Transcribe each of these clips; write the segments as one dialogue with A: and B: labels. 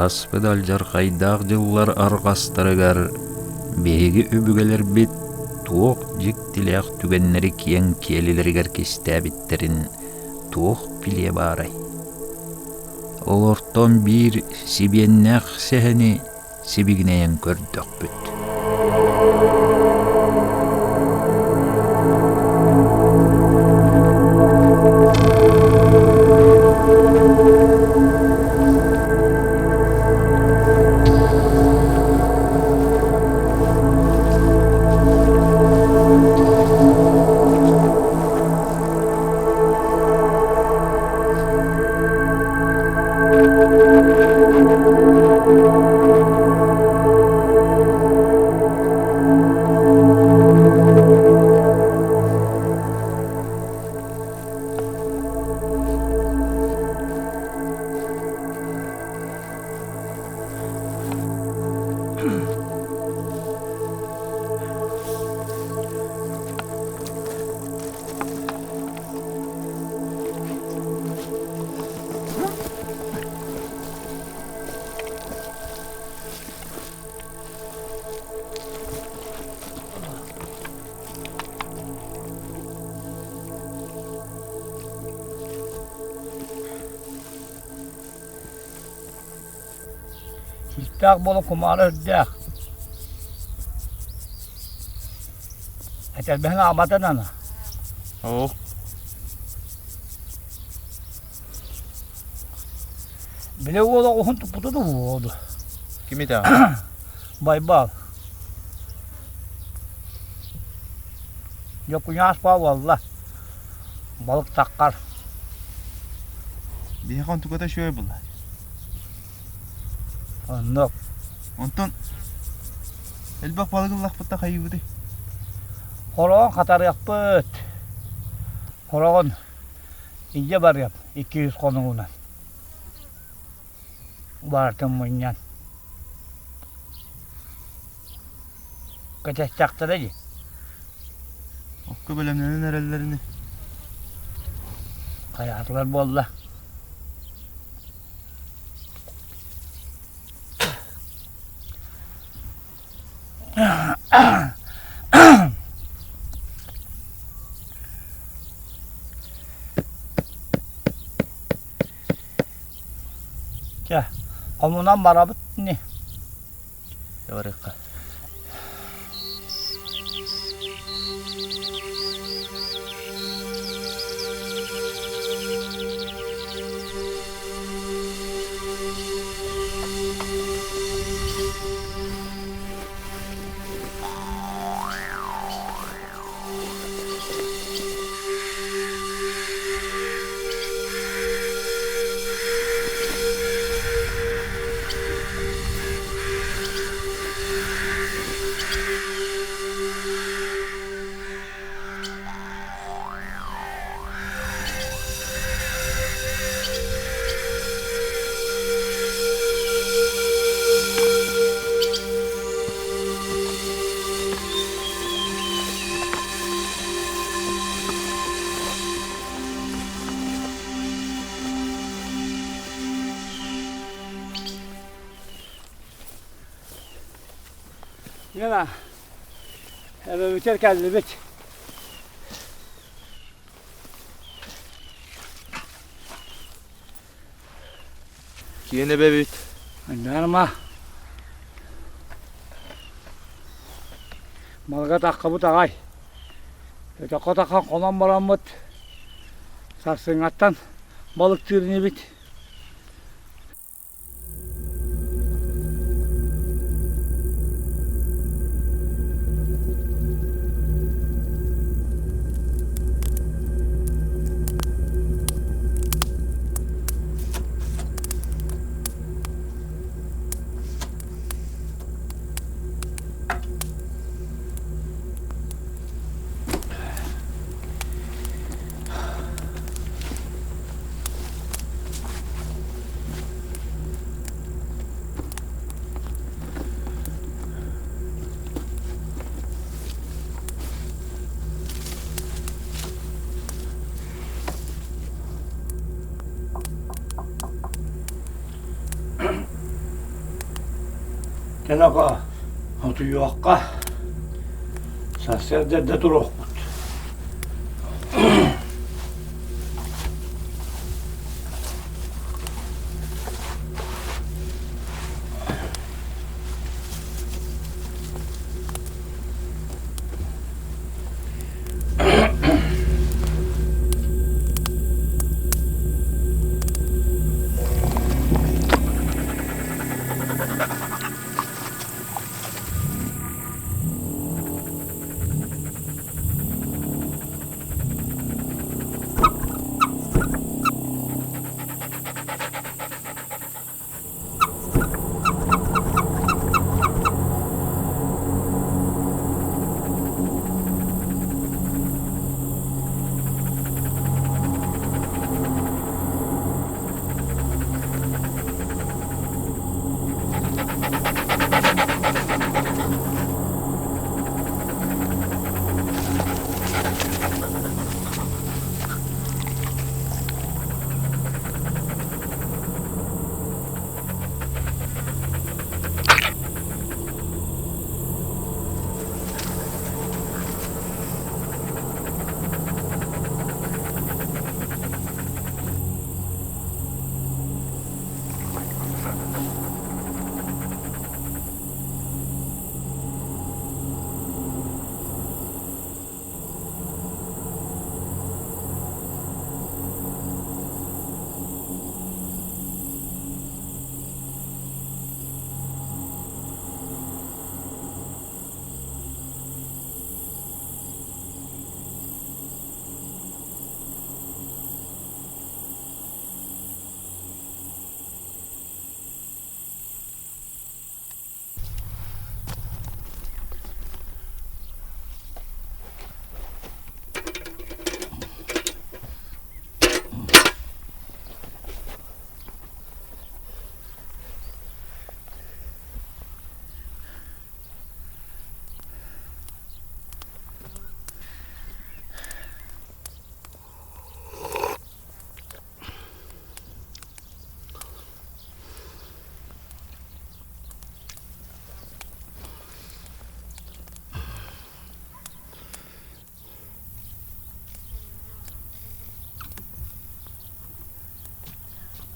A: Ааспыт алдьархайдаах дьыллар арҕастарыгар биһиги өбүгэлэрбит туох дьиктилээх түгэннэри киэҥ киэлилэригэр кистээбиттэрин туох билиэ баарай? Олортон биир сибиэннээх сэһэни сибигинэйэн көрдөхпүт.
B: Силтээх буолан кумаара үрдээх. Этэрбэһин аҕабатын аны.
C: Оо.
B: Били уол оҕуһун туппута да буолуо
C: Ким итэ?
B: Байбал. Дьокуйаас баа буолла. Балык таххар.
C: Биһиэхэ онтуката үчүгэй буолла.
B: Оннук.
C: Онтон элбэх балык ыллахпыт хайыыбытый?
B: Хороҕон хатарыахпыт. Хороҕон илдьэ барыам 200 хонугунан. Барытын мунньан. Кэтэстэхтэрэ дии.
C: Окко бэлэмнэнэн эрэллэрини.
B: Хайаатылар буолла. Чэ, хомунан барабыт ини.
C: Барыахха.
B: Лена, эбэбитигэр кэллибит.
C: Киэн эбэбит.
B: Норма. Малга таххабыт аҕай. Өтөххө тахан хонон бараммыт сарсыҥҥаттан балыктыыр инибит. Кэнэко утуйуохха, сарсыарда эрдэ туруохпут.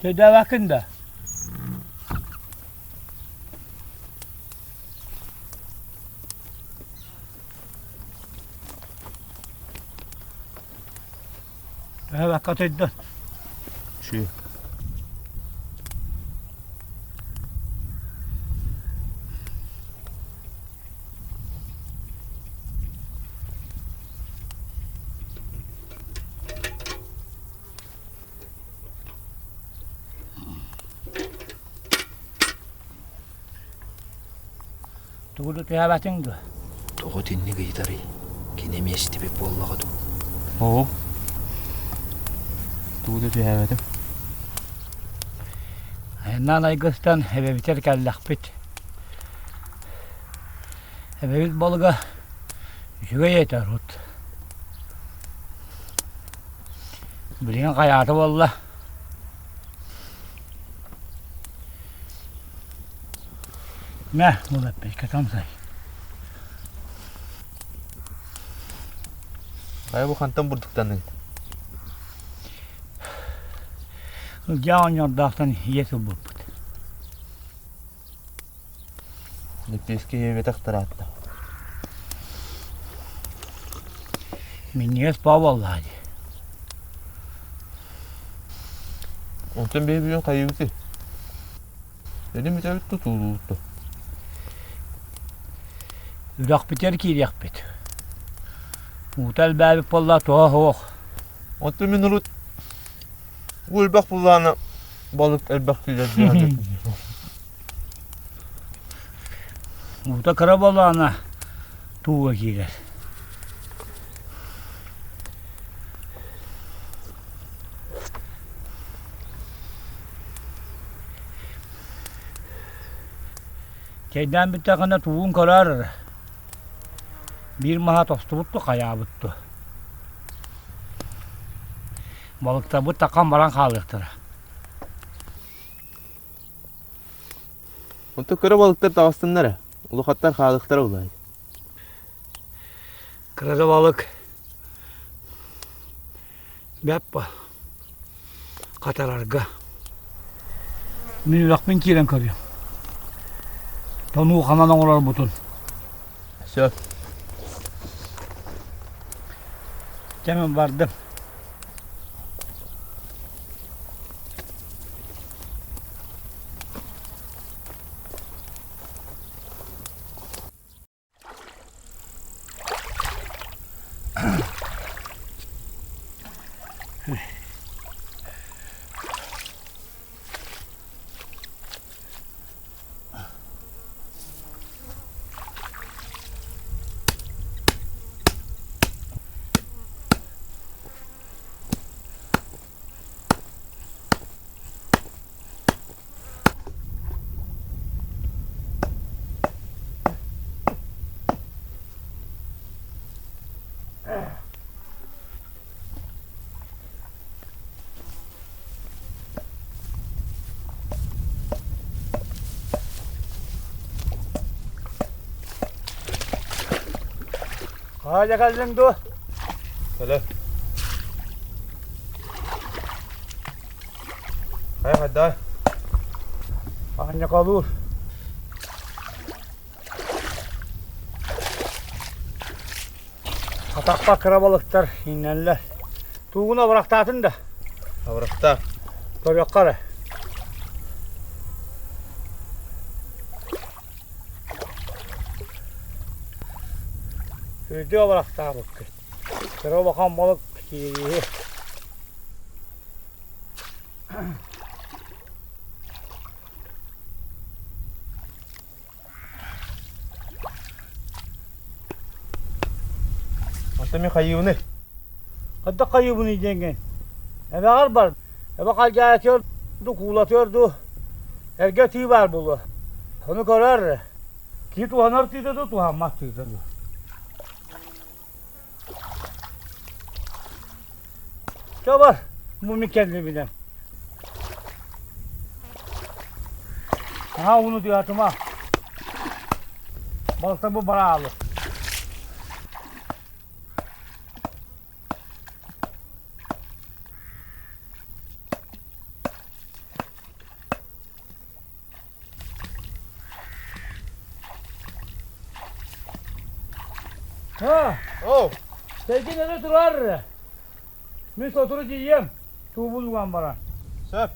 B: Төдөөбөккүн да? Төһө төйдөн?
C: Үчүгэй.
B: Тугу да түһээбэтиҥ дуо?
A: Тоҕо итинник ыйытарый? Кини эмиэ истибит буоллаҕа дуу?
C: Оо, тугу да түһээбэтим.
B: Айаннаан айгыстан эбэбитэр кэллэхпит. Эбэбит балыга үчүгэй этэ урут. Билигин хайаата буолла? Мэ, бұл эппекке тамсай.
C: Хайа бу хантан бурдуктанныгыт?
B: Ылдьаа оҕонньордоохтон ийэ сылбыппыт.
C: Лэппиэскэ ийэбэтэх тараатта.
B: Минньигэс баа буоллаҕа дии.
C: Онтон бэйэ бүгүн хайыыбытый? Эдим бүтэбит тутуулуут дуо?
B: Үрэхпитигэр киириэхпит. Уута элбээбит буолла туһа суох.
C: Оттон мин урут бу элбэх буллаана балык элбэх киирэр диэн
B: Уута кыра буоллаҕына тууга киирэр. Чэйдээн бүттэххинэ туугун көрөөр эрэ. Биир маһа тостубут дуо, хайаабыт дуо? Балыктарбыт таххан баран хаалыахтара.
C: Онтон кыра балыктар таҕыстыннар ээ, улахаттар хаалыахтара булаайы.
B: Кыра да балык бэп хатарарга. Мин үрэхпин киирэн көрүөм. Тонуу ханан оҥорорбутун.
C: Сөп.
B: Чэ мин бардым. Хаайа кэллиҥ дуо?
C: Кэлэ. Хайа хайдай?
B: Аанньакалуур. Атахпа кыра балыктар иҥнэллэр. Туугун абырахтаатын да?
C: Абырахтаа.
B: Көрүөххэ эрэ. Үрдүк абырахтаабыккын. Кыра улахан балык киирииһи.
C: Онтон мин хайыыбыный?
B: Хайдах хайыыбыный диэҥҥин? Эбэҕэр бар. Эбэ халдьаайатыгар дуу, куулатыгар дуу эргэ тыы баар буолуо. Ону көрөөр эрэ. Киһи туһанар тыыта дуу, туһаммат тыыта дуу. Чэ бар, бу мин кэллибинэн. Наһаа ууну тыатыма. Балта бу бараалы. Ha,
C: Оо,
B: Сэргин эрэ турар. Мин сотору тиийиэм. Туубун уган баран.
C: Сөп.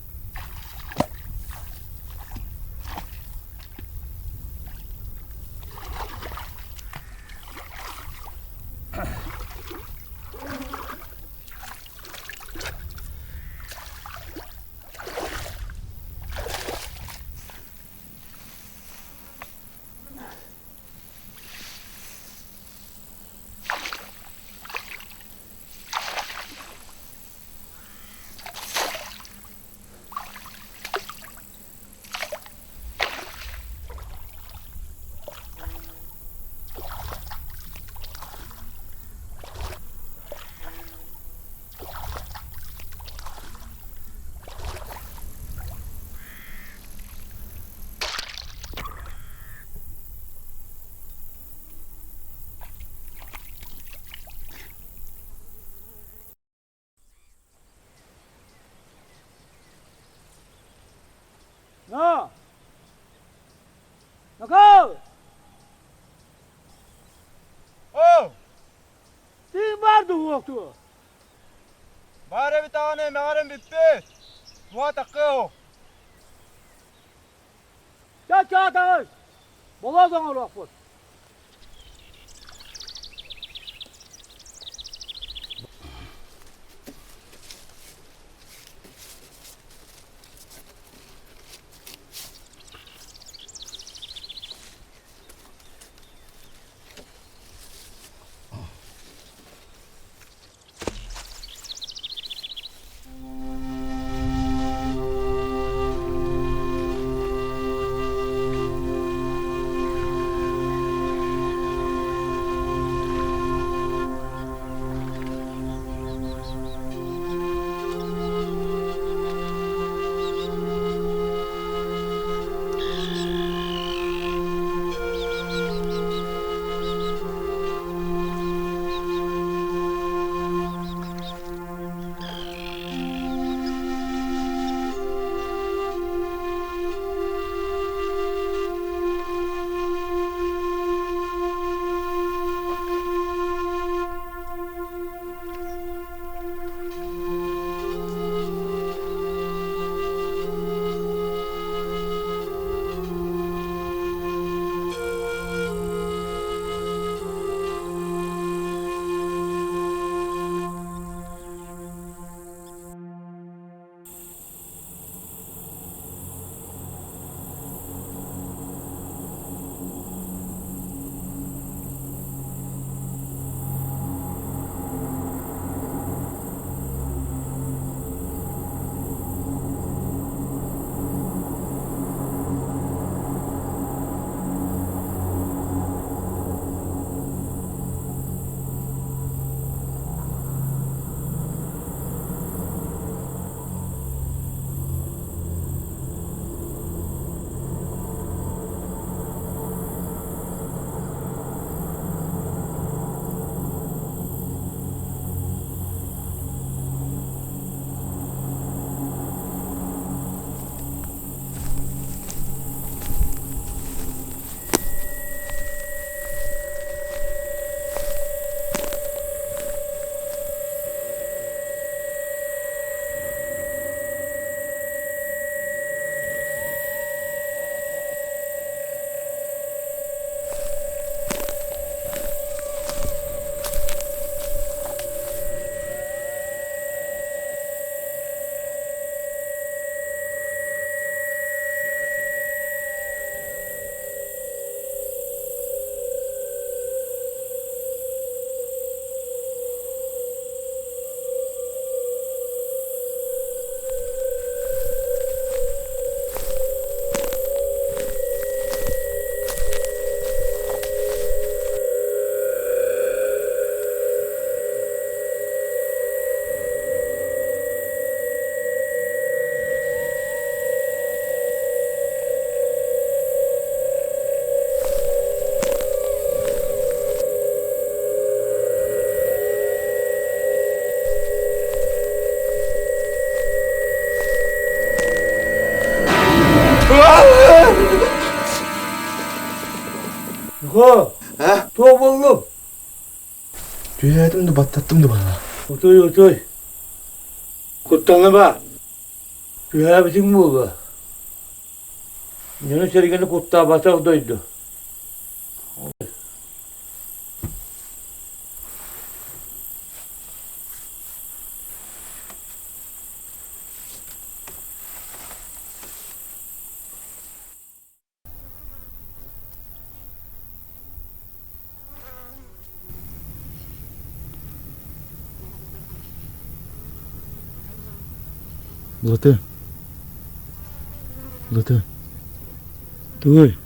B: Суох дуо?
C: Баар эбит даҕаны эмэҕэрин бүппүт. Туһа таккыа
B: Чэ, чаатаҕый! Болоос оҥоруохпут. Ньукоо, туох буоллуҥ?
C: Түһээтим да баттаттым да баҕа.
B: Утуй, утуй. Куттаныма. Түһээбитиҥ буолуо. Дьону-сэргэни куттаабатах дойду.
A: Былаты. Былаты.
B: Тугуй?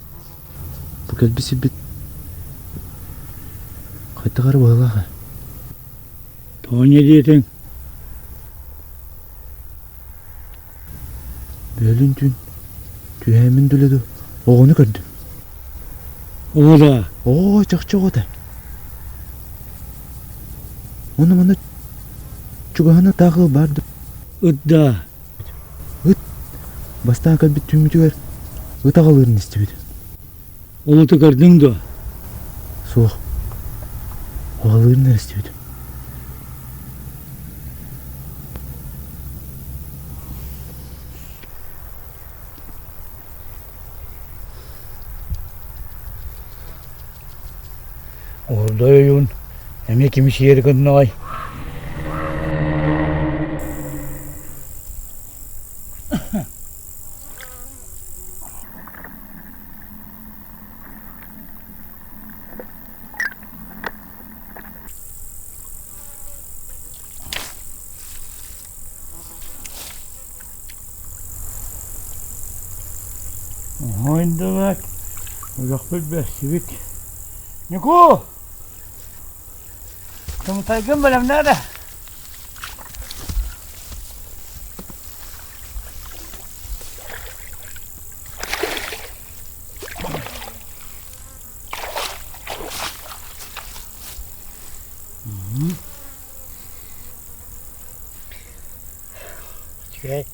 A: Бу кэлбит сирбит хайдах эрэ быһыылаах ээ.
B: Тоҕо инньэ диэтиҥ?
A: Бөөлүүн түүн түһээммин дүлэ дуу оҕону көрдүм.
B: Оҕо даа?
A: Оо, чахчы оҕо этэ. Уонна манна чугаһына таах ыал баар дуу?
B: Ыт даа?
A: Ыт бастаан кэлбит түүммүтүгэр ыт аҕалыырын истибит.
B: Ол ыты көрдүҥ дуо?
A: Суох. Аҕалыырын эрэ истибитим.
B: Уурдай ойуун эмиэ кими сиэри гыннаҕай? Оһойдубат, үрөхпүт бэстибит. Ньукуу! Тымтайгын бэлэмнээ да. Үчүгэй.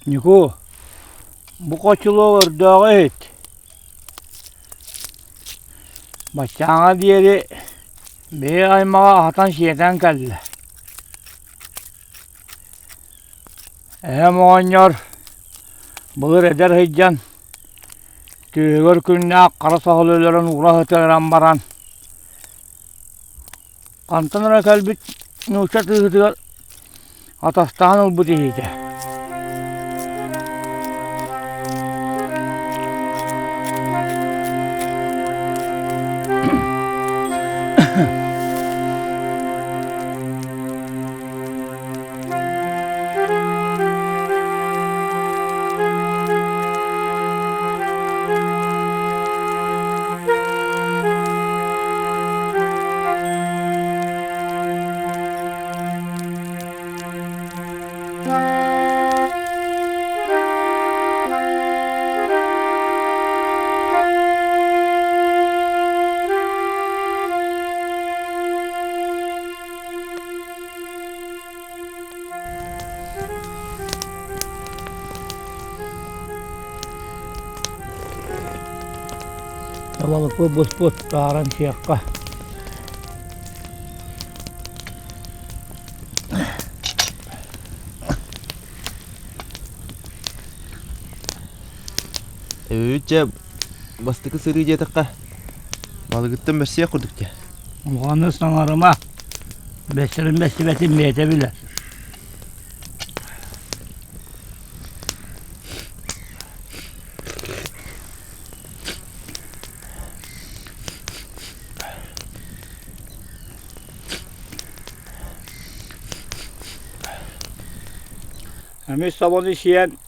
B: Ньукуу, бу хочулуок өрдөөҕү иһит. Баччааҥҥа диэри бэйэ аймаҕа аһатан-сиэтэн кэллэ. Эһэм оҕонньор былыр эдэр сылдьан түөһүгэр күннээх хара саһыл өлөрөн уура сытыаран баран хантан эрэ кэлбит нуучча кыыһытыгар атастаһан ылбыт иһитэ. Балыкпыт буспут тааран сиэххэ.
C: Эбэбит бастакы сырыы диэтэххэ балыгыттан бэрсиэх курдук дии.
B: Улаханнык саҥарыма, бэссэрин бэстибэтин бэйэтэ билэр. Эмис собону сиэн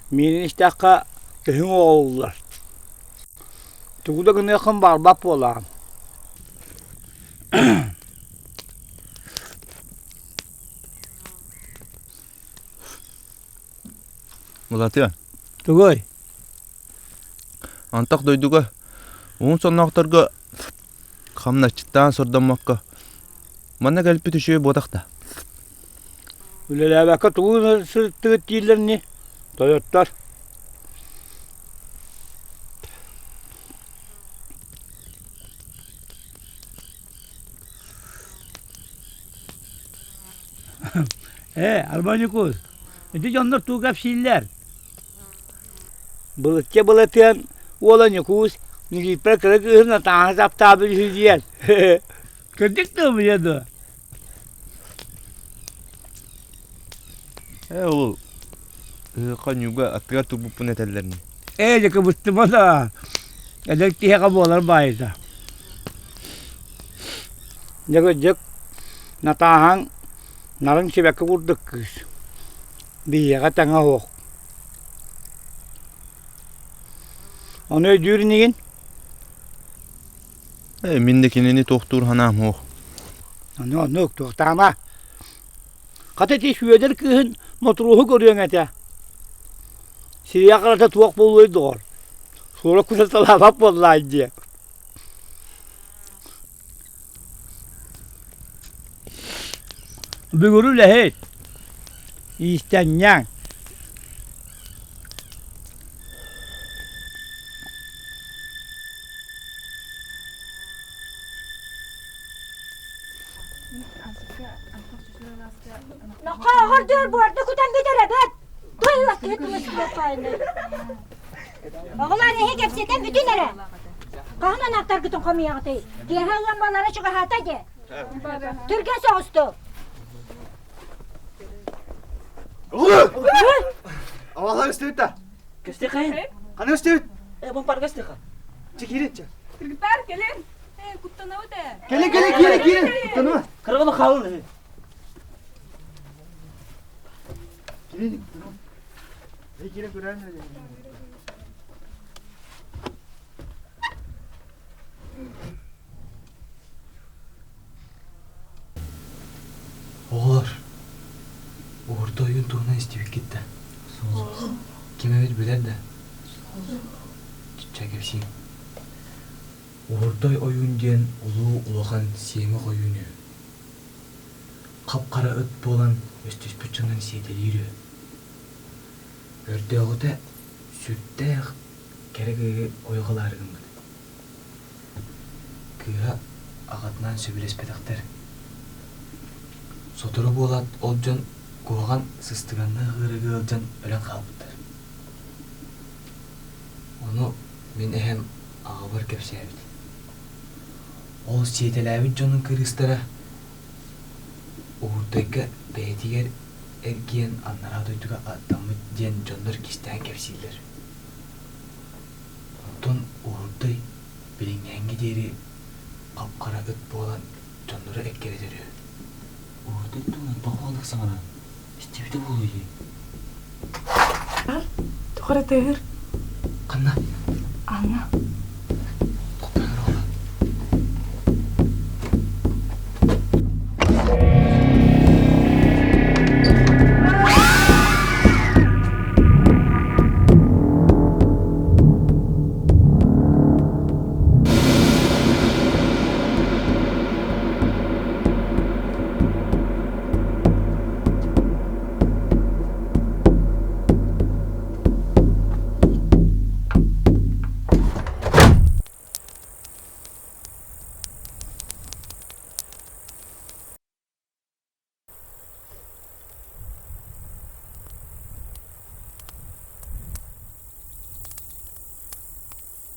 B: Миинин истэххэ төһүҥ оҕолуллар. Тугу да гыныаххын баҕарбат буолаҕын.
C: Улатыа.
B: Тугуй?
C: Антах дойдуга уһун сонноохторго хамначчыттаан сордоммокко манна кэлбит үчүгэй буотах да.
B: Үлэлээбэккэ тугу сырыттыгыт дииллэр ини, тойоттор. Ээ, Арба Ньукуус, ити дьоннор тугу кэпсииллэр? Былычча былатыан уола Ньукуус Никииппэр кыра кыыһын атааһы таптаабыт үһү диэн. Кырдьык дуо быйа дуо?
C: Ээ ол. Ыһыахха ньууга аттыгар турбуппун этэллэр ини.
B: Ээ, дьэ кыбыстыма да, эдэр киһиэхэ буолар баайыта. Дьэ кырдьык, Натааһаҥ нарын сибэкки курдук кыыс. Биһиэхэ тэҥэ суох. Ону өйдүүр инигин?
C: Ээ, мин да кинини туохтуур санаам суох.
B: Ону оннук туохтаама. Хата ити Сүөдэр кыыһын Мотуруоһу көрүөҥ этэ. Сириэ харата туох буолуой доҕор? Суора кутаталаабат буоллаай диэ. Бүгүрү үлэһит, иистэнньэҥ.
D: Нохоо дүөр буорда кутан бүтэрэбэт. Той уоттуһу тумус Оҕолоор эһи кэпсэтэн бүтүн эрэ. Хаһан анаахтаргытын хомуйаҕытый? Киэһэ ыам буолара чугаһаата дии. Түргэн соҕустук.
C: Авалар өстүбүт да.
A: Көстүөххэ.
C: Хана өстүбүт?
A: Э, бу парга өстүөххэ.
C: Чэ киирин чэ.
E: Кыргыттар, кэлин. Э, куттанабыт ээ.
C: Кэлин, кэлин, киирин, киирин. Куттаныма.
A: Кыргыны хаалын.
C: Киирин, куттаныма. Эй, киирин көрөөн.
A: Оҕолор, уурда ойуун туһунан истибиккит да? Ким эбит билэр да? Чэ кэпсиим. Уурдай ойуун диэн улуу улахан сиэмэх ойуун үһү. Хап-хара ыт буолан өстөспүт дьонун сиэтэлиир үһү. Өрдөөҕүтэ сүрдээх кэрэ кыыһы ойох ылаары гыммыт. Кыыһа аҕатынаан сөбүлэспэтэхтэр. Сотору буолаат ол дьон куһаҕан сыстыганнаах ыарыыга ыалдьан өлөн хаалбыттар. Ону мин эһэм аҕабар кэпсээбит. Ол сиэтэлээбит дьонун кырыыстара Уһурдайга бэйэтигэр эргийэн анараа дойдуга аттаммыт диэн дьоннор кистээн кэпсииллэр. Онтон Уһурдай билиҥҥээҥҥэ диэри хап-хара ыт буолан дьоннору эккирэтэр үһү. Уһурдай туһунан тоҕо оннук саҥаран истибитэ буолуо дии.
E: Тоҕо эрэ тыаһыыр.
A: Ханна?
E: Ааҥҥа.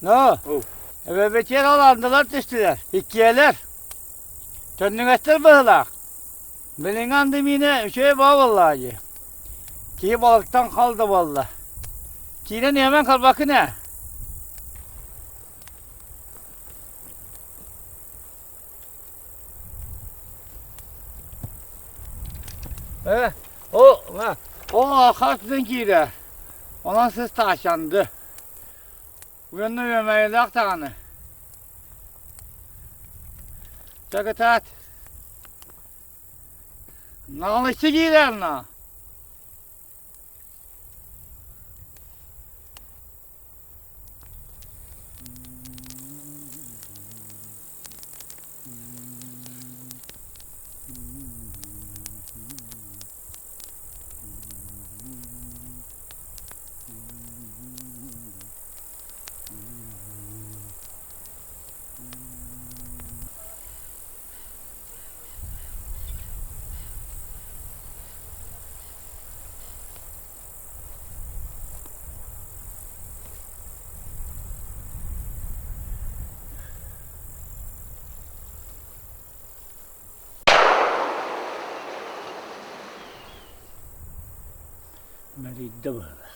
B: Но, эбэбитигэр ол андылар түстүлэр, иккиэлэр. Төннүҥэстэр быһыылаах. Билиҥҥи анды миинэ үчүгэй баа буоллаҕа дии. Киһи балыктан хал да буолла. Киирэн иһэмэн халбаккын ээ. Э, о, о, хас күн киирэ. Онон сыс таачанды. Уонна үөмэйэлээх даҕаны. Чэ кытаат. Наҕылыччы киирэр на. Мэлийдэ быһыылаах.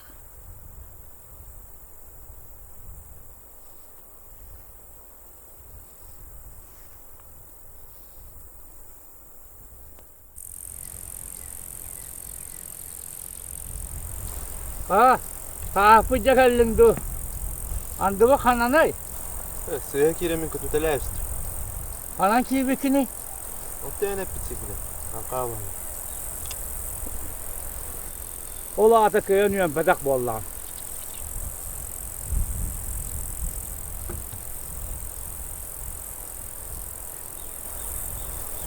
B: Аа, тааппыт дьэ кэллиҥ дуу? Андыба хананай?
C: Сыыһа киирэммин көтүтэлээбистим.
B: Ханан киирбиккиний?
C: Оттон эппит сиргинэн, Аҥхаалаһын.
B: Ол аата кыайан үөмпэтэх буоллаҕым.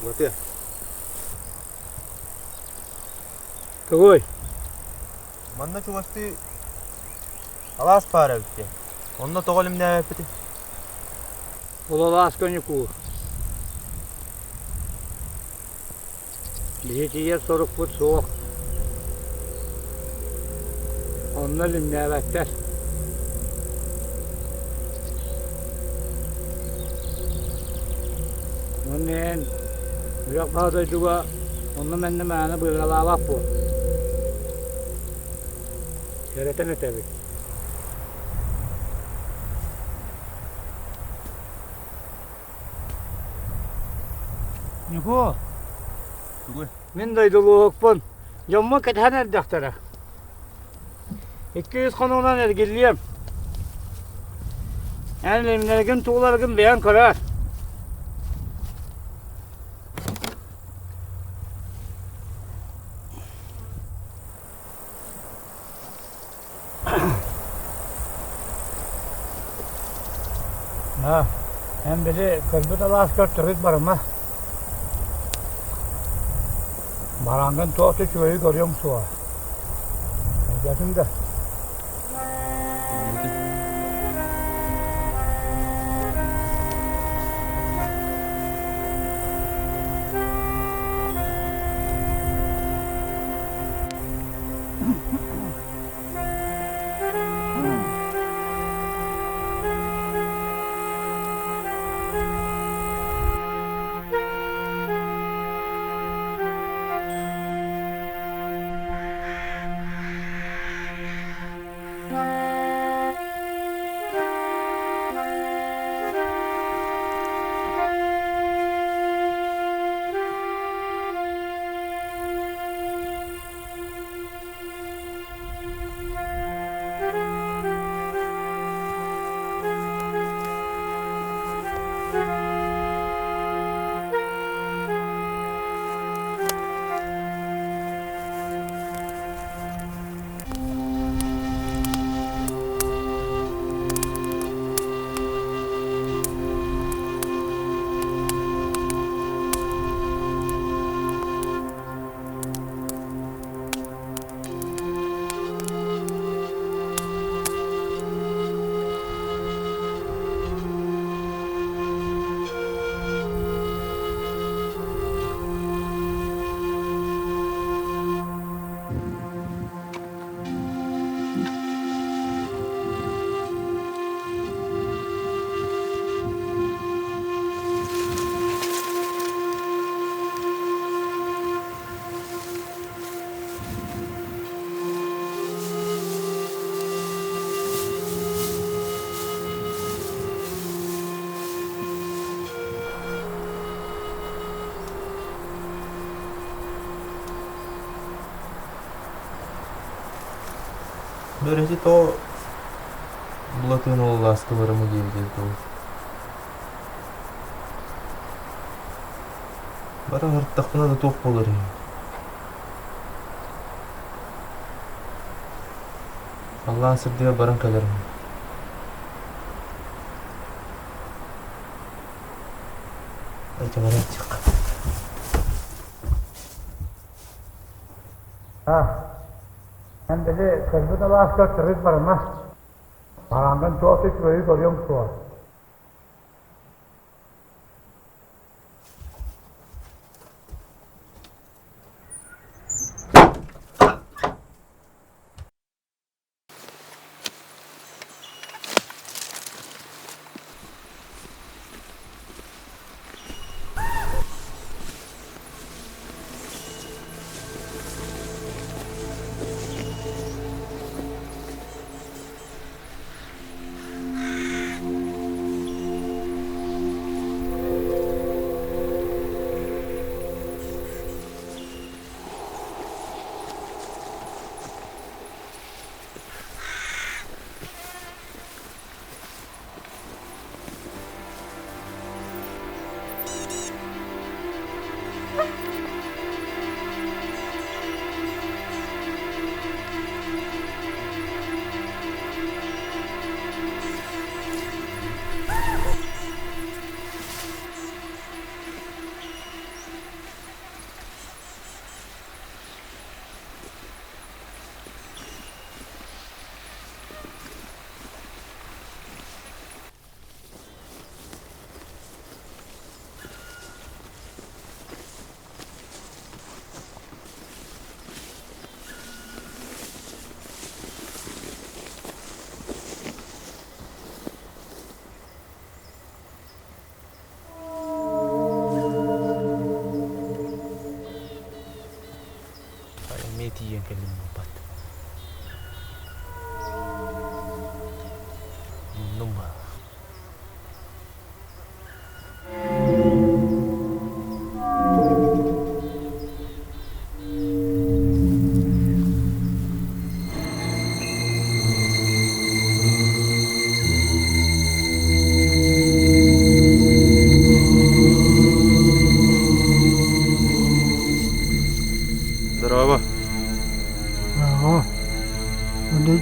C: Былатыа.
B: Тугуй?
C: Манна чугастыы алаас баар эбит диэн. Онно тоҕо илимнээбэппитий?
B: Ол алааска Ньукуу. Биһи тиийэр сорукпут суох. Онно илимнээбэттэр. Уонна эн үрэх баһа дойдуга онно манна мааны быыралаабат буол. Сэрэтэн этэбин. Ньукуу,
C: Тугуй?
B: мин дойдулууһукпун. Дьоммун кэтэһэн эрдэхтэрэ. 200 хонугунан эргиллиэм. Эн илимнэргин тууларгын бэйэҥ көрөөр. Эн били көрбүт алааскар төрүт барыма. Бараҥҥын туох да үчүгэйи көрүөҥ суоҕа. Өйдөөтүҥ да?
C: Бөрөһү тоҕо Былатыан ол алааска барыма диэбитэ дуу Бара сырыттахпына да туох буолар үһү Халлаан сырдыгар баран кэлэрим Айта баран диэххэ
B: Эн били көрбүт алааскар төрүт барыма. Бараҥҥын туох да үчүгэйи көрүөҥ суоҕа.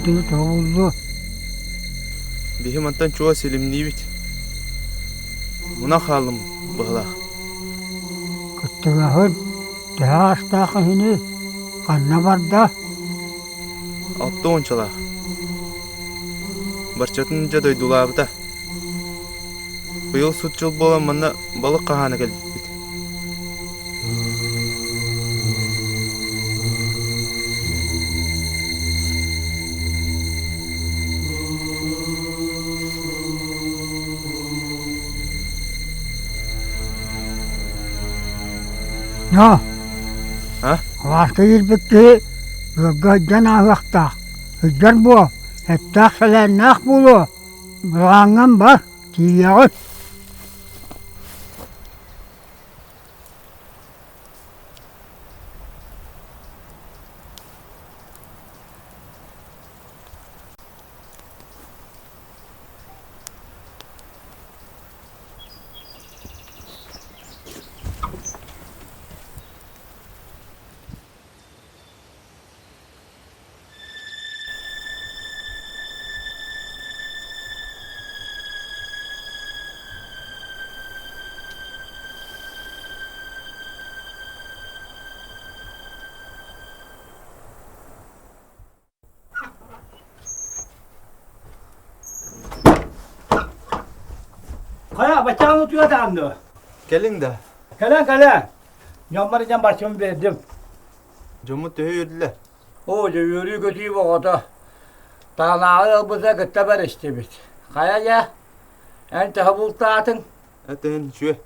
F: дойдуну тоҕо буллуо?
C: Биһи мантан чугас силимниибит. Муна хааллым быһылаах.
F: Кыттыгаһын төһө астаах иһини ханна барда?
C: Алта уончалаах. Барчатын дьэ дойдулаабыта. Быйыл сут дьыл буолан манна балык хаһаана кэлбиппит.
F: Но,
C: А?
F: алааска киирбит киһи ыалга сылдьан ааһыахтаах. Сылдьар буо, эттээх-сэлээннээх буолуо. Былааҥҥан бар, тиийэҕит.
B: Хайа, баччаан утуйа даҕаны.
C: Кэлиҥ да.
B: Кэлэн, кэлэн. Дьоммор дьон барчым биэрдим.
C: Дьоммут төһө үөрдүлэр?
B: Оо, дьэ үөрүү-көтүү боҕото. Таанааҕы ылбыта кытта бэристибит. Хайа дьэ, эн төһө бултаатыҥ?
C: Этин үчүгэй.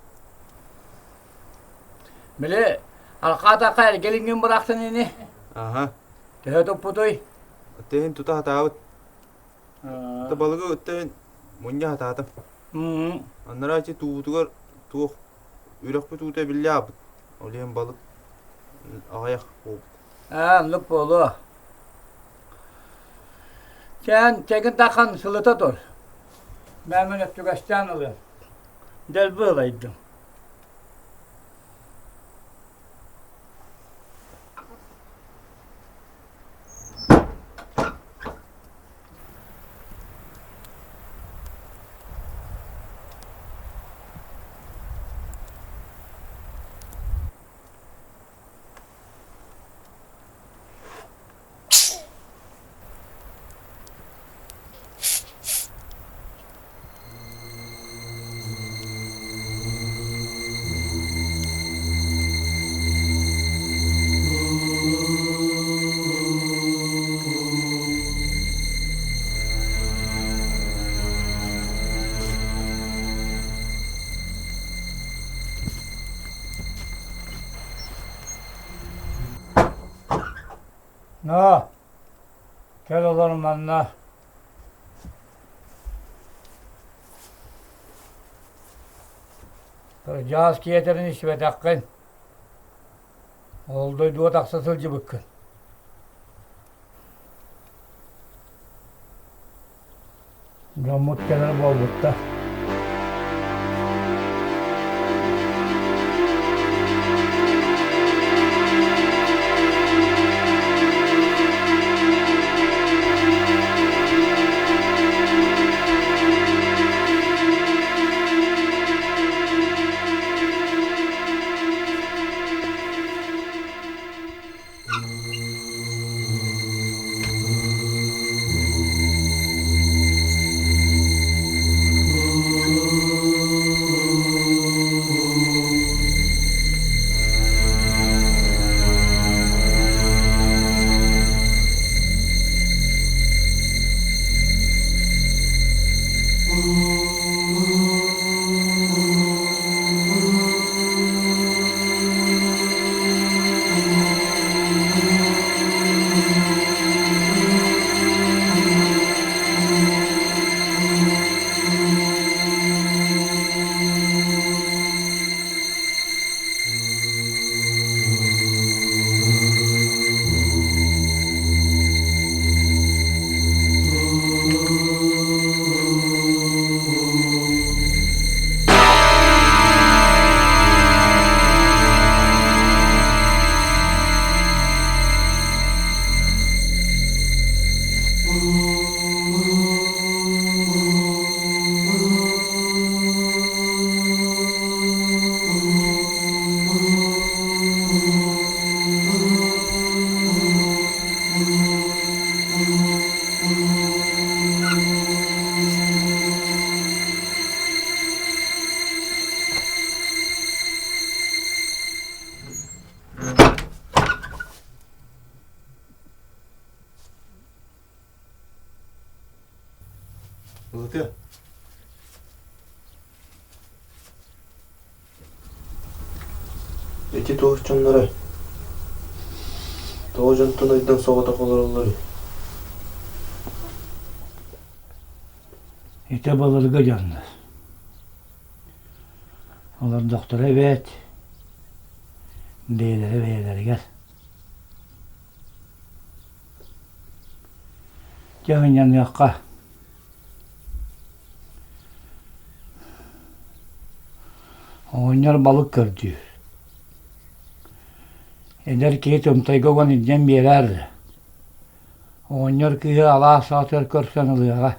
B: Били, арҕаа эргэлиҥҥин бырахтын ини.
C: Аха.
B: Төһө туппутуй?
C: Этин тута хатаабыт. Балыгы өттөн мунньа хатаатым. Анараа ити туутугар туох үрэхпит уута биллэ аабыт. Ол иһин балык аҕыйах буолбут.
B: Аа, оннук буолуо. Чээн, чэгин тахан сылыта тур. Мэмин өттүгэстээн ылыам. Дэлби ылайдым. Но, кэл олор манна. Кырдьаҕас киэтэрин истибэтэххин, ол дойдуга тахса сылдьыбыккын. Дьоммут кэлэр буолбуттар.
C: Ылытыа. Ити туох дьоннорой? Тоҕо дьонтон ыйдан соҕотох олороллоруй?
B: Ити былыргы дьоннор. Олордохторо эбээт, бэйэлэрэ бэйэлэригэр. Дьэ ынньаныахха. Оҕонньор балык көрдүүр. Эдэр киһи тымтайга уган илдьэн биэрээр эрэ. Оҕонньор кыыһы алаас саҕатыгар көрсөн ылыаҕа.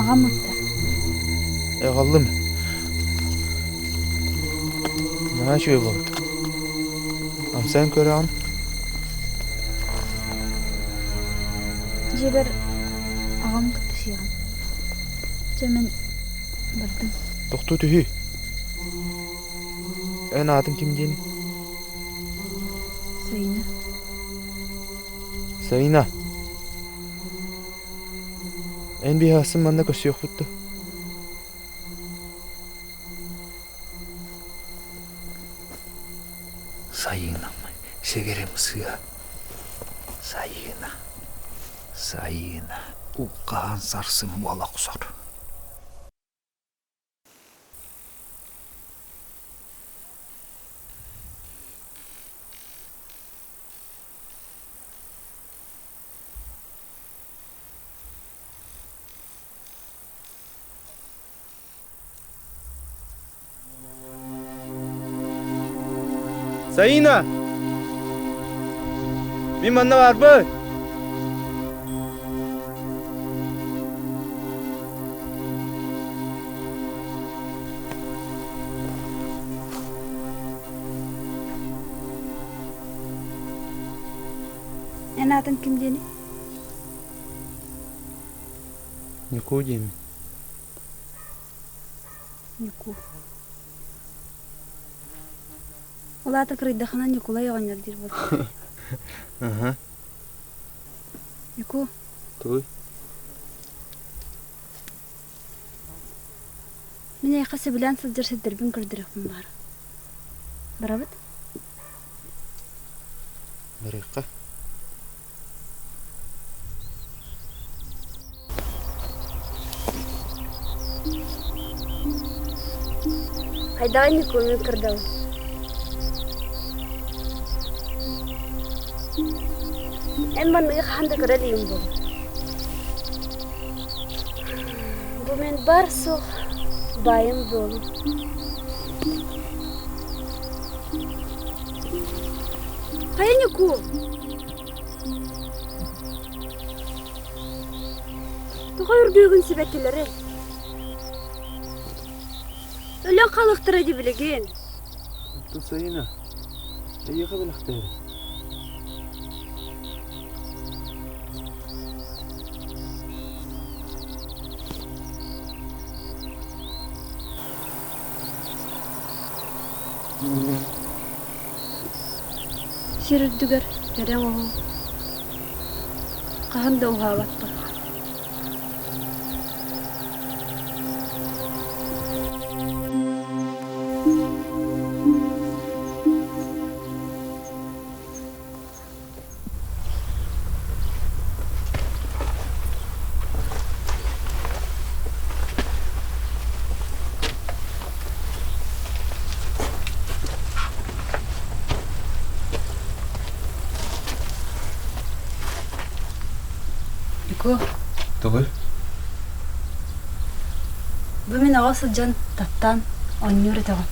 E: Аҕам ытта.
C: Эҕаллым. Наһаа үчүгэй буолбут. Амсайан көрөҕүн?
E: Дьиэбэр аҕам кытта сиэҕим. Чэ мин бардым.
C: Тохтуу түһүй. Эн аатыҥ ким диэний?
E: Сайына.
C: Сайына. Эн биһиэхсин манна көрсүөхпүт дуо?
A: Сайыынам, сэгэрим сыа. Сайыына, Сайыына, уххаһан сарсын буола охсор.
C: Саина! Мин манна баарбын!
E: Эн аатыҥ ким диэний?
C: Ньукуу диэмин.
E: Ньукуу. Ол аата кырыйдахына Ньукулай оҕонньор диир буолла.
C: Аха.
E: Ньукуу.
C: Тугуй?
E: Мин эйиэхэ сөбүлээн сылдьар сирдэрбин көрдөрүөхпүн баҕарабын. Барабыт?
C: Барыахха.
E: Хайдаҕый Ньукуумун кырдалын? Эн манныгы хаһан да көрө илигим буолуо. Бу мин бар суох баайым дуолум. Хайа Ньукуу? Тоҕо үргүүгүн сибэккилэри? Өлөн халыктара дии билигин.
C: Оттон Сайыына, эйиэхэ бэлэхтээри.
E: Сир үрдүгэр кэрэ оҥоһуу хаһан да уһаабат буолла. Ньукуу.
A: Тугуй?
E: Бу мин оҕо сылдьан таптаан оонньуур этэҕим.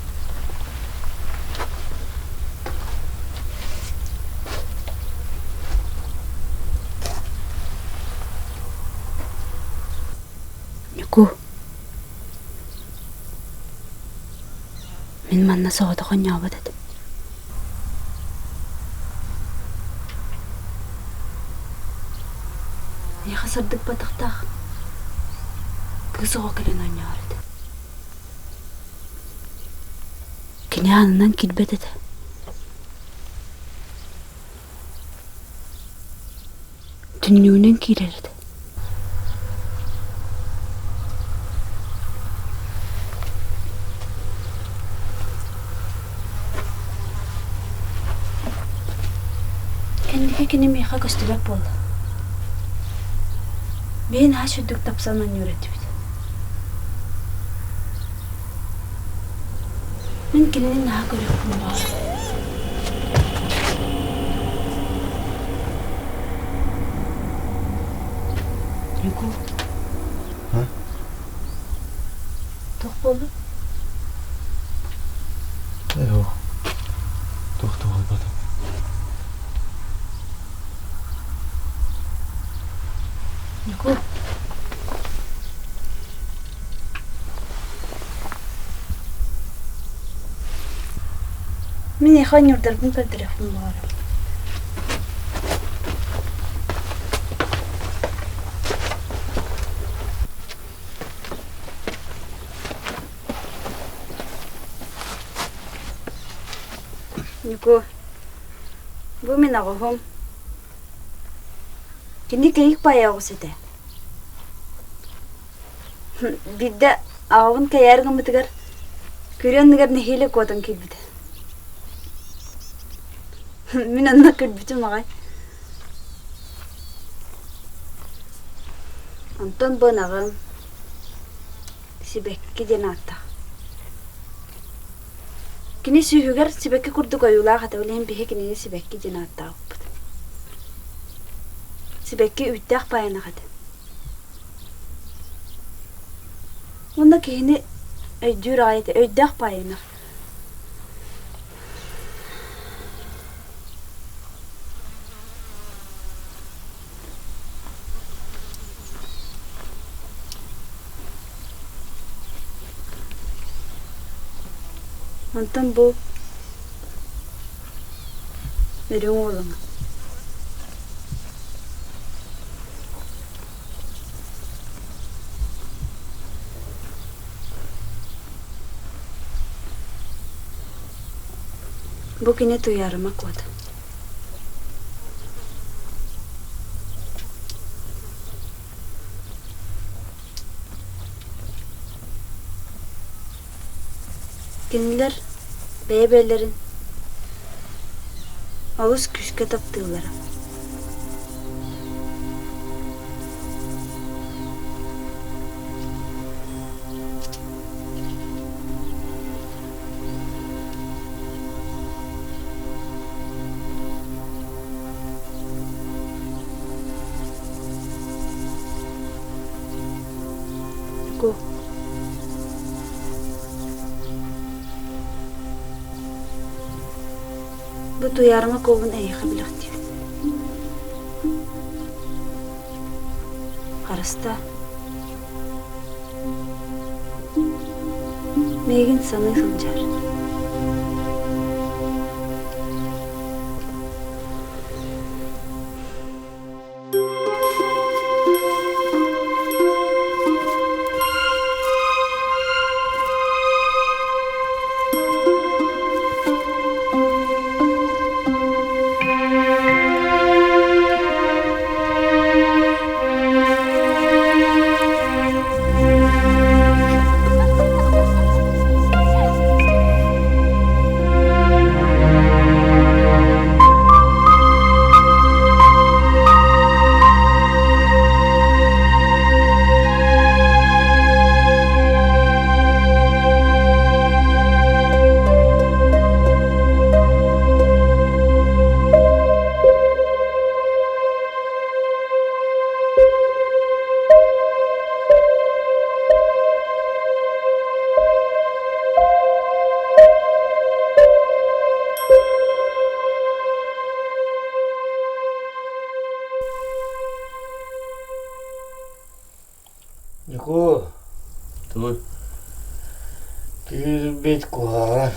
E: Ньукуу. Мин манна соҕотох оонньообот этим. Миэхэ сырдык батахтаах кыыс оҕо кэлэн оонньоор этэ. Кини аанынан киирбэт этэ. Түннүгүнэн киирэр этэ. Кэнники кини миэхэ көстүбэт буолла. Биһи наһаа сүрдүк тапсан оонньуур этибит. Мин кинини наһаа көрүөхпүн баҕарабын. Ньукуу.
A: А?
E: Туох буолла?
A: Ээ, туох да буолбатым.
E: Ньукуу. Мин эйиэхэ оонньуурдарбын көрдөрүөхпүн баҕарабын. Ньукуу, бу мин оҕуһум. Кини кыйык баайа оҕус этэ. Биирдэ аҕабын кэйээр гыммытыгар күрүө анныгар нэһиилэ куотан киирбитэ. Мин онно күлбүтүм аҕай. Онтон бу ынаҕым Сибэкки диэн ааттаах. Кини сүүһүгэр сибэкки курдук ойуулаах этэ, ол иһин биһи кинини Сибэкки диэн ааттаабыппыт. Сибэкки үүттээх баайанах этэ. Уонна киһини өйдүүр аҕай этэ, өйдөөх баайынах. Онтон бу үрүҥ уолуҥ Бу кини Туйаарыма Куота. Кинилэр бэйэ-бэйэлэрин олус күүскэ таптыыллара. Ку. Бу Туйаарыма Куобун эйиэхэ билэхтиибин. Харыстаа. Миигин саныы сылдьар.
B: Күүрбүт куһаҕан.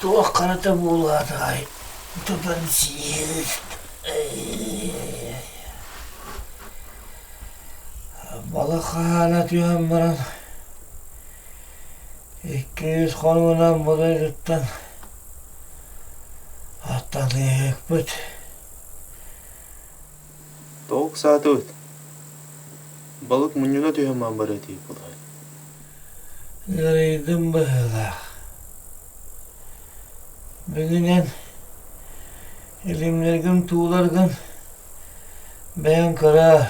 B: Туох харата буолаатаҕай тутан сиир Балык хаана түһэн баран 200 хонугунан бу дойдуттан аттаныыһыкпыт.
C: Тоҕо ыксаатыбыт? Балык мунньуна түһэн баран барыа этии буолар.
B: Ыарыйдым быһыылаах. Бүгүн эн илимнэргин тууларгын бэйэҥ көрөөр.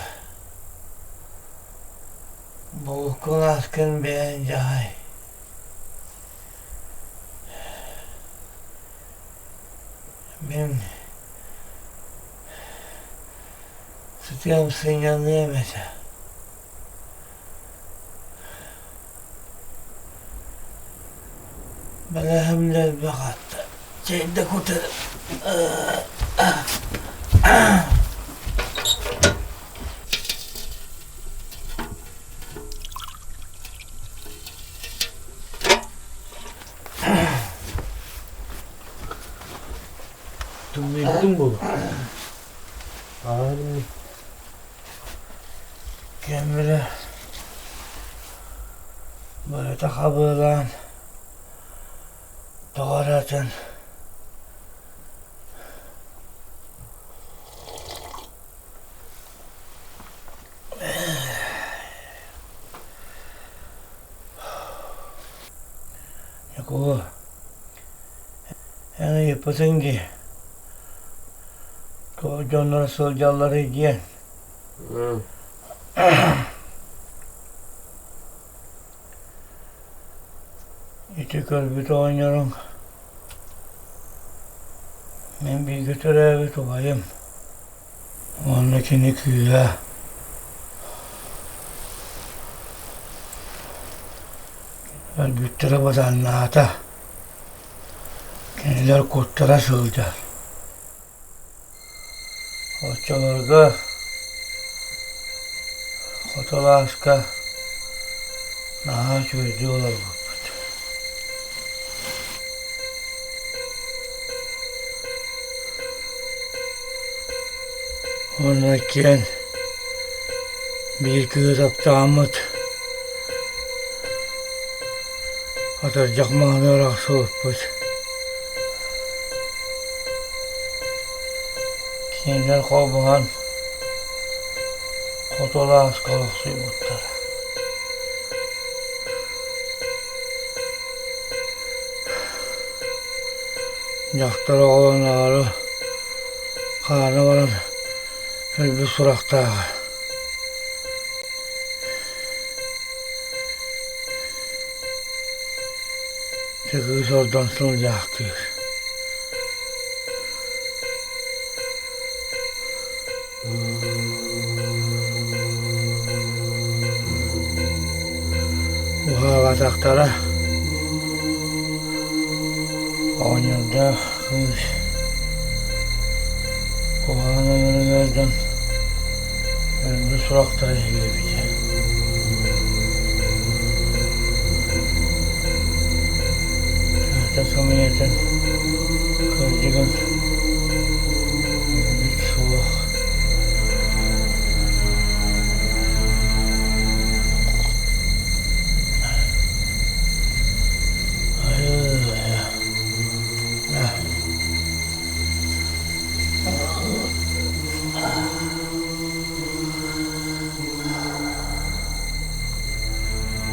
B: Булкун аскын бэйэҥ дьаһай. Мин сытыам сынньаныам этэ. Бэлэһим да элбэх атта. Чэйдэ кутарым.
A: Тымныйбытыҥ буолуо. Ааһын
B: Кэмирэ барыта хабыалаан тоҕо эрэ атын Ньукулу, эн ыйыппытыҥ дии, туох дьоннор сылдьалларый диэн. Ити көрбүт оҕонньоруҥ мин бииргэ төрөөбүт убайым уонна кини кыыһа Өлбүттэрэ быданнаата, кинилэр куттара сылдьар. Оччолорго Хоту алааска наһаа үчүгэйдик олорбуппут. Уонна иккиэн биир кыыһы таптааммыт атырдьах мааны арахсыбыппыт. Кинилэр холбоһон хоту алааска олохсуйбуттара. Дьахтар оҕолоноору хаана баран өлбүт сурахтааҕа. Ити кыыс ордон сылдьаахтыыр. Уһаабатахтара оҕонньордоох кыыс куһаҕан өлөрүгэр дьон өлбүт сурахтара иһиллибитэ. Төһөтө сымыйатын, кырдьыгын билбит суох.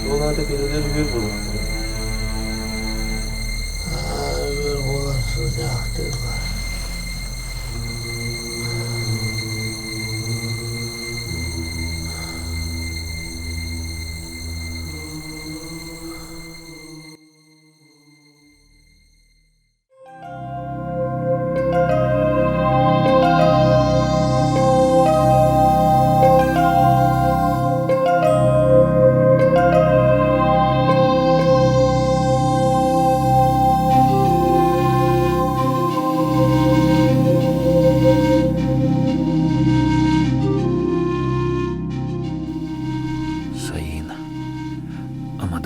C: Ол аата кинилэр үөр буолуохтара.
B: Үөр буолан сылдьаахтыыллар.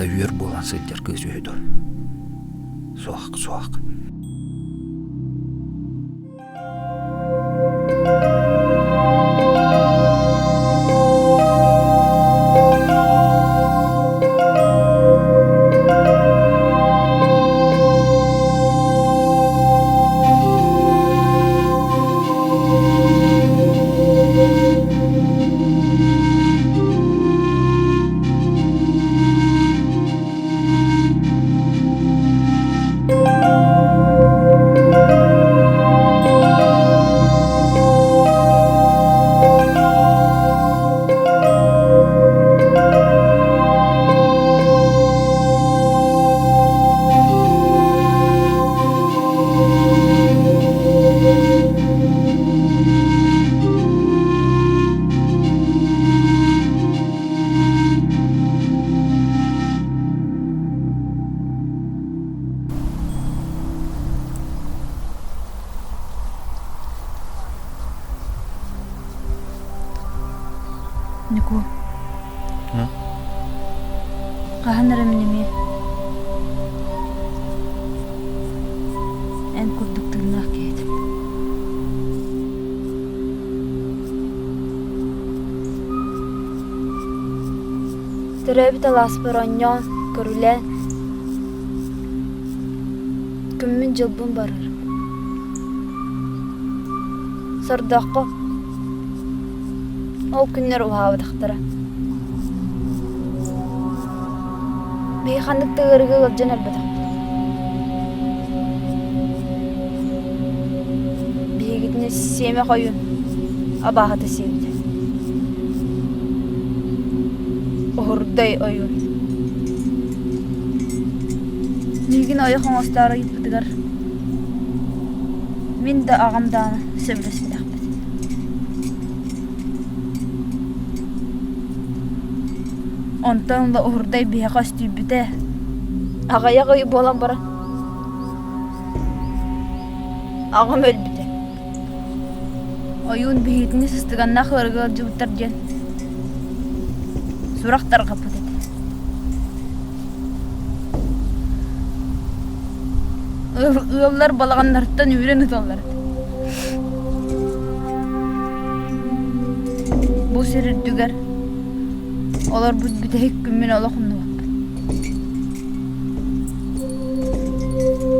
G: да үөр буолан сылдьар кыыс үһү дуо? Суох, суох.
E: Ньукуу. Хаһан эрэ мин эмиэ эн курдук тыыннаах киһи этим. Төрөөбүт алааспар оонньоон, көрүлээн, күммүн-дьылбын барарым. Сордооххо ол күннэр уһаабатахтара. Биһи ханнык да ыарыыга ыалдьан өлбөтөхпүт. Биһигитини сиэмэх ойуун абааһыта сиэбитэ. Уһурдай ойуун. Миигин ойох оҥостоору ыйыппытыгар мин да аҕам даҕаны сөбүлэспэтэхпит. Онтон ыла уһурдай биһиэхэ өстүйбүтэ. Аҕыйах ый буолан баран аҕам өлбүтэ. Ойуун биһигитини сыстыганнаах ыарыыга ыалдьыбыттар диэн сурах тарҕаппыт этэ. Ыаллар балаҕаннарыттан үүрэн ыталлар этэ. Бу сир үрдүгэр олорбут бүтэһик күммүн олох умнубаппын.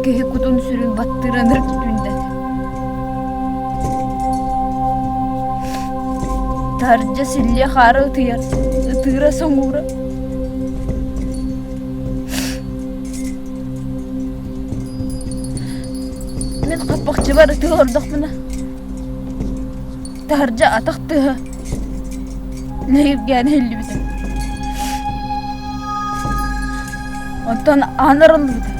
E: Киһи кутун-сүрүн баттыыр ынырык түүндэ этэ. Таһырдьа силлиэ хаары ытыйар, ытыыра соҥуура. Мин хаппахчыбар ытыы олордохпуна, таһырдьа атах тыаһа лэһиргээн иһиллибитэ. Онтон аан арыллыбыта.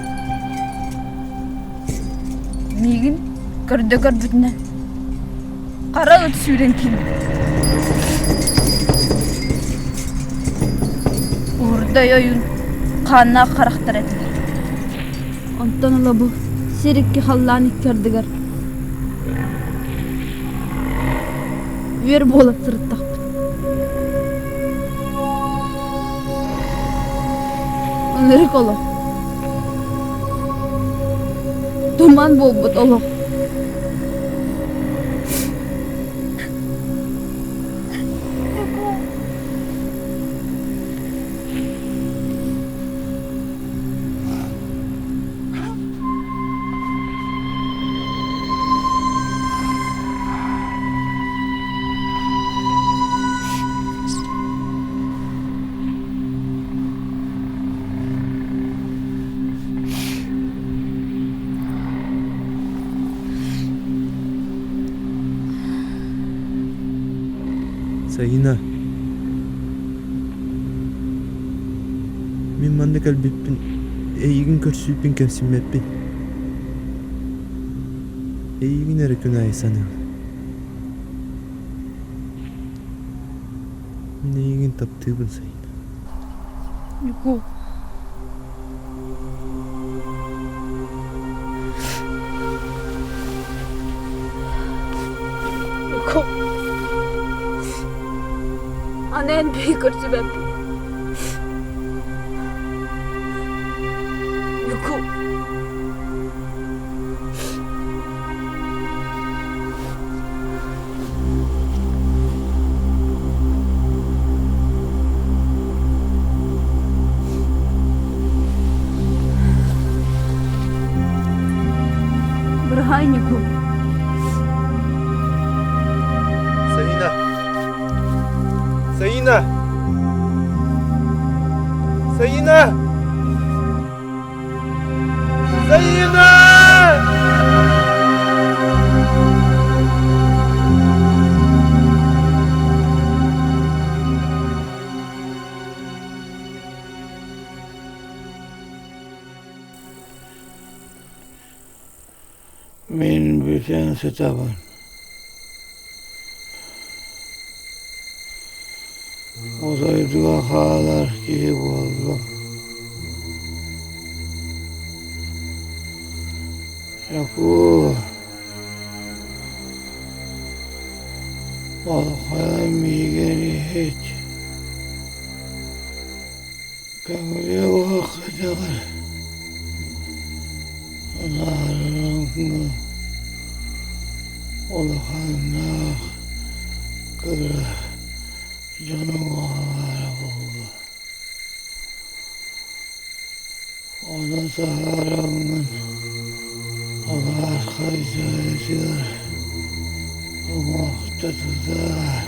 E: Миигин көрдө көрбүтүнэн хара ыт сүүрэн киирбитэ. Уурдай ойуун хааннаах харахтар этилэр. Онтон ыла бу сир икки халлаан икки ардыгар үөр буолан сырыттахпыт. Ынырык олох. Туман буолбут олох.
C: Сайына, мин манна кэлбиппин, эйигин көрсүүппүн кэмсиммэппин. Эйигин эрэ күн аайы саныам. Мин эйигин таптыыбын, Сайына.
E: Ньукуу. Ньукуу. Аны эн биһи көрсүбэппин.
C: Саина! Саина! Саина!
F: Мин бүтэн сытабын. Дойдуга хаалар киһи буоллум. Якуу, Болҕойон миигин иһит. Көҥүлү уһуккутугар Унаарыҥҥа улаханнаах кыра дьон уҥуоҕа буолла. Ону таһаараҥҥын алаас хайдыытыгар уҥуохта тутаар.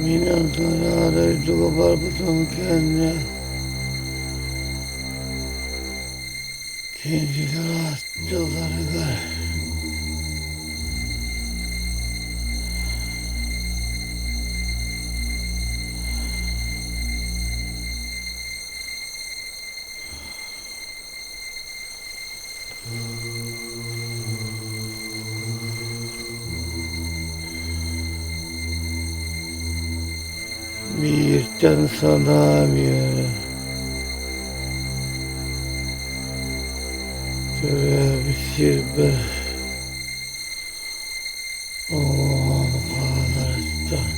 F: Мин онтон дойдуга барбытым кэннэ кинилэр аттыларыгар Бииртэн санаам үөрэр Төрөөбүт сирбэр оҕом хааларыттан.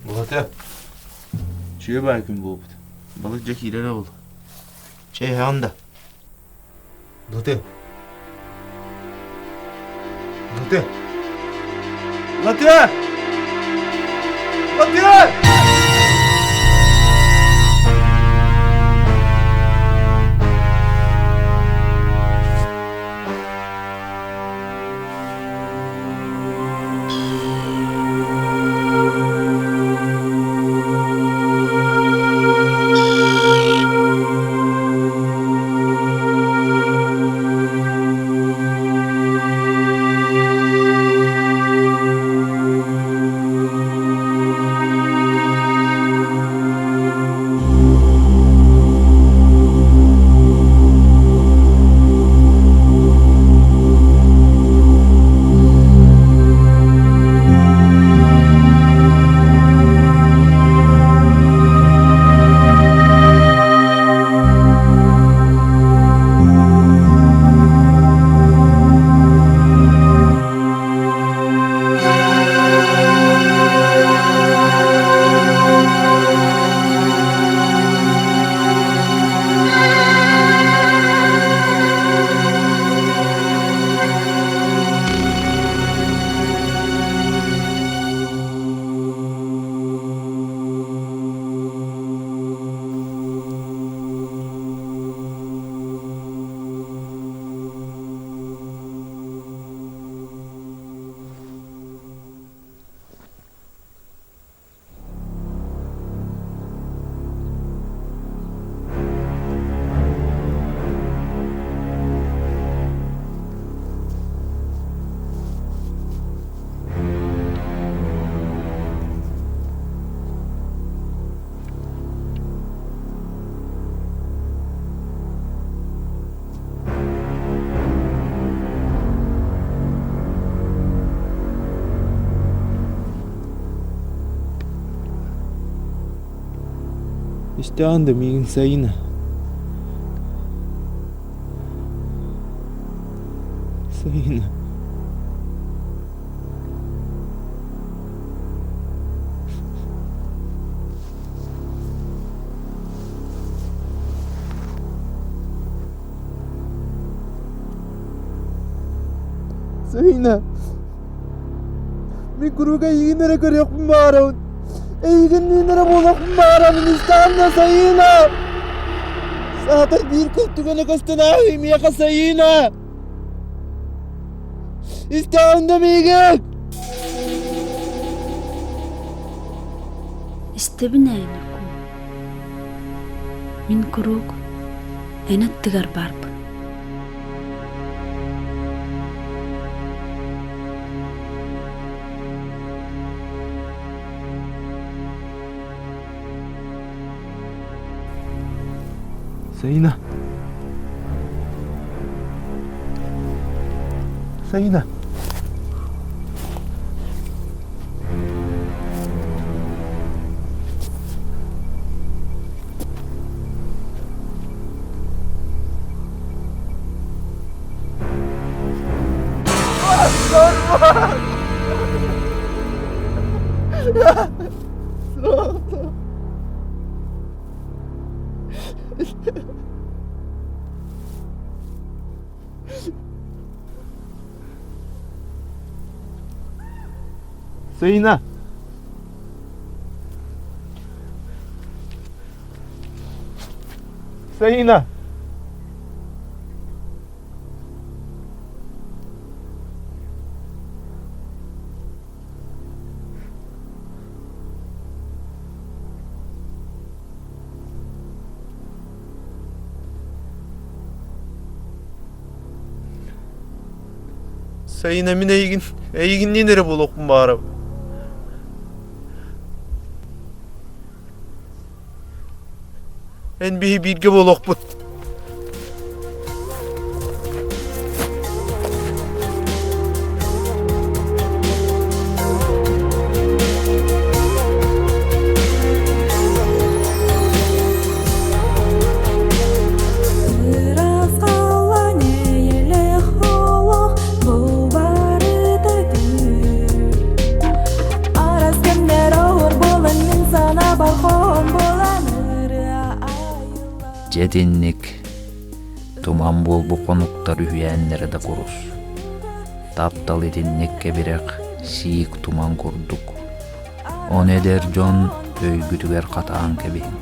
C: Булата, үчүгэй баай күн буолбут. Балык дьэ киирэрэ ол. Чэй иһэҕин да? Латы. Латы. Латы! Латы! Истэҕин да миигин Саина. Саина. Саина. Мин куруук эйигин эрэ көрүөхпүн баҕарабын. Эйигинниин эрэ буолуохпун баҕарабын истэҕин Саина! Саатар биир кыл түгэнэ көстөн ааһыы миэхэ Саина! Истэҕин да миигин!
E: Истэбин ээ, Ньукуу. Мин куруук эн аттыгар баарбын.
C: Саина. Саина. Саина! Саина! Саина мин эйигин, эйигинниин эрэ буолуохпун баҕарабын. Эн биһи бииргэ буолуохпут.
G: Дьэ итинник туман буолбут хонуктар үһүйээннэрэ да курус. Таптал итинник кэбирэх, сиик туман курдук. Ону эдэр дьон өйгүтүгэр хатаан кэбиһиҥ.